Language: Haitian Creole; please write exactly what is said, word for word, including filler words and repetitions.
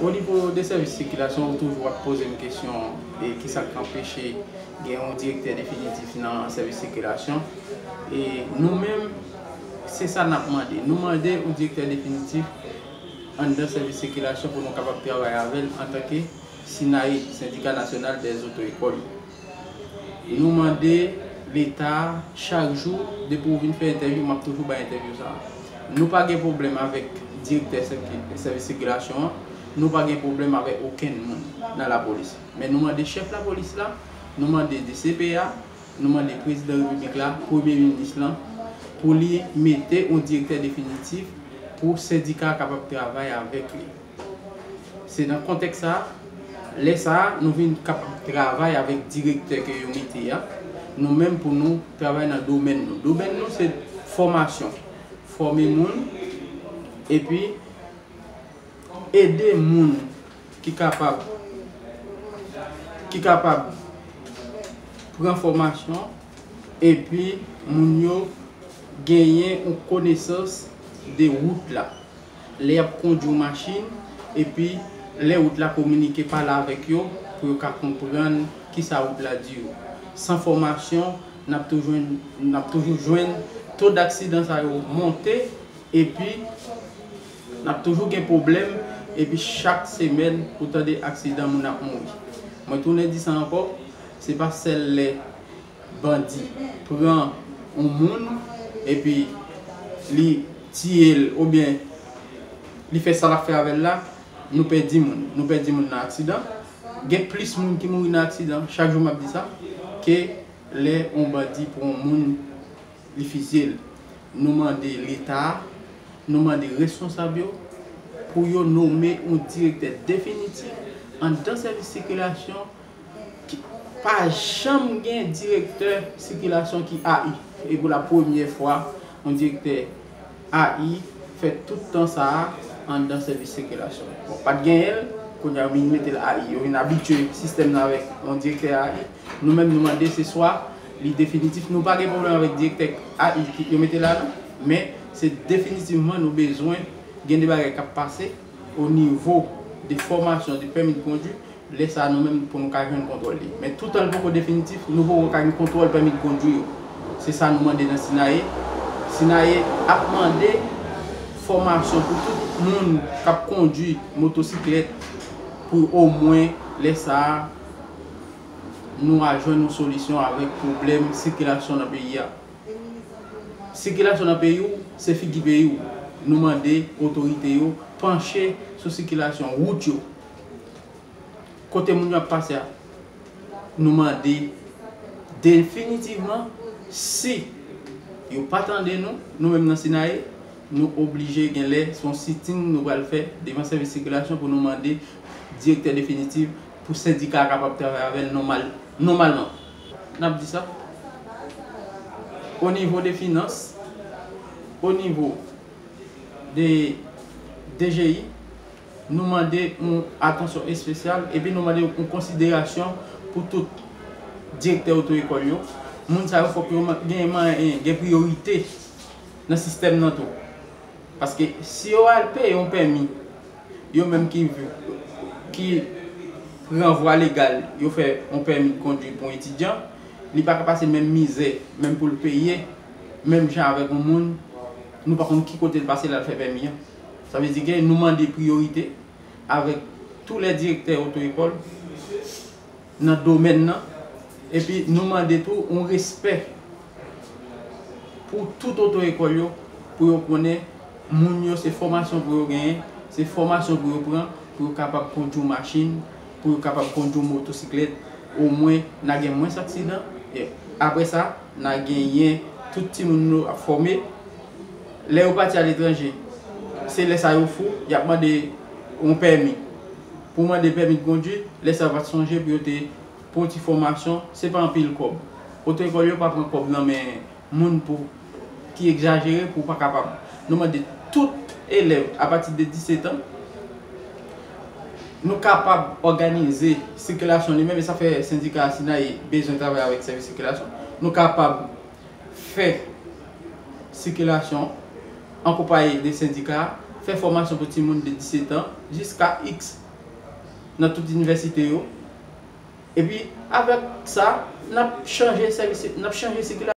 O nivo de sèvis sikilasyon, ou toujou ap poze m kesyon, e kisa k anpeche gen yon direktè definitif nan sèvis sikilasyon. E nou menm, se sa n ap mande. Nou mande yon direktè definitif anndan sèvis sikilasyon pou nou kapab travay avè l antanke SINAE, Sendika Nasyonal dè Zoto Ekòl. Nou mande Leta chak jou, depi w vin fè entèvyou, m ap toujou bay entèvyou sa a. Nou pa gen pwoblèm avèk direktè sèki-, sèvis sikilasyon an, nou pa gen pwoblèm avèk okenn moun nan lapolis. Men nou mande chèf lapolis la, nou mande D C P a, nou mande prezidan repiblik la, premye minis lan, pou li mete yon direktè definitif pou sendika a kapab travay avèk li. Se nan kontèks sa a, lè sa a, nou vin kapab travay avèk direktè ke yo mete a, nou menm pou nou travay nan domèn nou. Domèn nou se fòmasyon, fòme moun, epi ede moun ki kapab, ki kapab pran fòmasyon, epi moun yo genyen yon konesans de wout la. Lè y ap kondui yon machin, epi lè wout la kominike, pale avèk yo, pou yo ka konprann kisa wout la di yo. San fòmasyon, n ap toujou, n ap toujou jwenn to daksidan sa yo monte, epi n ap toujou gen pwoblèm, epi chak semèn, ou tande aksidan, moun ap mouri. Mwen tounen di sa ankò, se pa sèl lè bandi pran yon moun, epi li tiye l, oubyen li fè sa l ap fè avè l la, nou pèdi moun. Nou pèdi moun nan aksidan. Gen plis moun ki mouri nan aksidan, chak jou m ap di sa, ke lè yon bandi pran yon moun, li fizye l. Nou mande Leta a, nou mande responsab yo, pou yo nonmen yon direktè definitif anndan sèvis sikilasyon. Ki pa janm gen direktè sikilasyon ki A I. E pou la premyè fwa, yon direktè A I fè tout tan sa a anndan sèvis sikilasyon. Bon, pa t genyen l, kounye a yo vin mete l A I. Yo vin abitye sistèm nan avèk yon direktè A I. Nou menm, nou mande se swa li definitif. Nou pa gen pwoblèm avèk direktè A I ki yo mete la, non. Men, se definitivman nou bezwen gen de bagay k ap pase o nivo de fòmasyon, de pèmi de kondui. Lè sa a, nou menm, pou nou ka jwenn kontwòl li. Men toutan l poko definitif, nou poko ka gen kontwòl pèmi de kondui yo. Se sa nou mande nan SINAE. SINAE ap mande fòmasyon pou tout moun k ap kondui motosiklèt, pou omwen lè sa a, nou a jwenn yon solisyon avèk pwoblèm sikilasyon nan peyi a. Sikilasyon nan peyi w, se figi peyi w. Nou mande otorite yo panche sou sikilasyon wout yo. Kote moun yo ap pase a, nou mande definitivman, si yo pa tande nou, nou menm nan SINAE, nou oblije gen lè, se yon sitin nou pral fè devan sèvis sikilasyon pou nou mande direktè definitif pou sendika a kapab travay avè l nòmal, nòmalman. N ap di sa. O nivo de finans, o nivo de D G I, nou mande yon atansyon espesyal, epi nou mande yon konsiderasyon pou tout direktè oto-ekòl yo. Moun sa yo, fòk yo man-, gen, man-, gen priyorite nan sistèm nan tou. Paske si yo al peye yon pèmi, yo menm ki, ki pran vwa legal, yo fè yon pèmi de kondui pou yon etidyan, li pa ka pase menm mizè, menm pou l peye, menm jan avèk yon moun, nou pa konn ki kote l pase l al fè pèmi an. Sa vle di ke nou mande priyorite avèk tou lè direktè oto-ekòl nan domèn nan, epi nou mande tou yon respè pou tout oto-ekòl yo, pou yo konnen moun yo se fòmasyon pou yo genyen, se fòmasyon pou yo pran, pou yo kapab kondui yon machin, pou yo kapab kondui yon motosiklèt, omwen n a gen mwens aksidan, e apre sa, n a genyen tout timoun nou ap fòme. Lè yo pati aletranje, se lè sa yo fou, y ap mande yon pèmi. Pou mande pèmi de kondui, lè sa yo pa t sonje pou yo te pran ti fòmasyon, se pa anpil kòb. Oto-ekòl yo pa pran kòb nan men moun pou, ki egzajere pou w pa kapab. Nou mande tout elèv apati de disèt an, nou kapab òganize sikilasyon li menm, e sa fè sendika SINAE bezwen travay avèk sèvis sikilasyon. Nou kapab fè sikilasyon an konpayi de sendika, fè fòmasyon pou timoun de disèt an jiska iks nan tout inivèsite yo. Epi, avèk sa, n ap chanje sèvis, n ap chanje sikilasyon.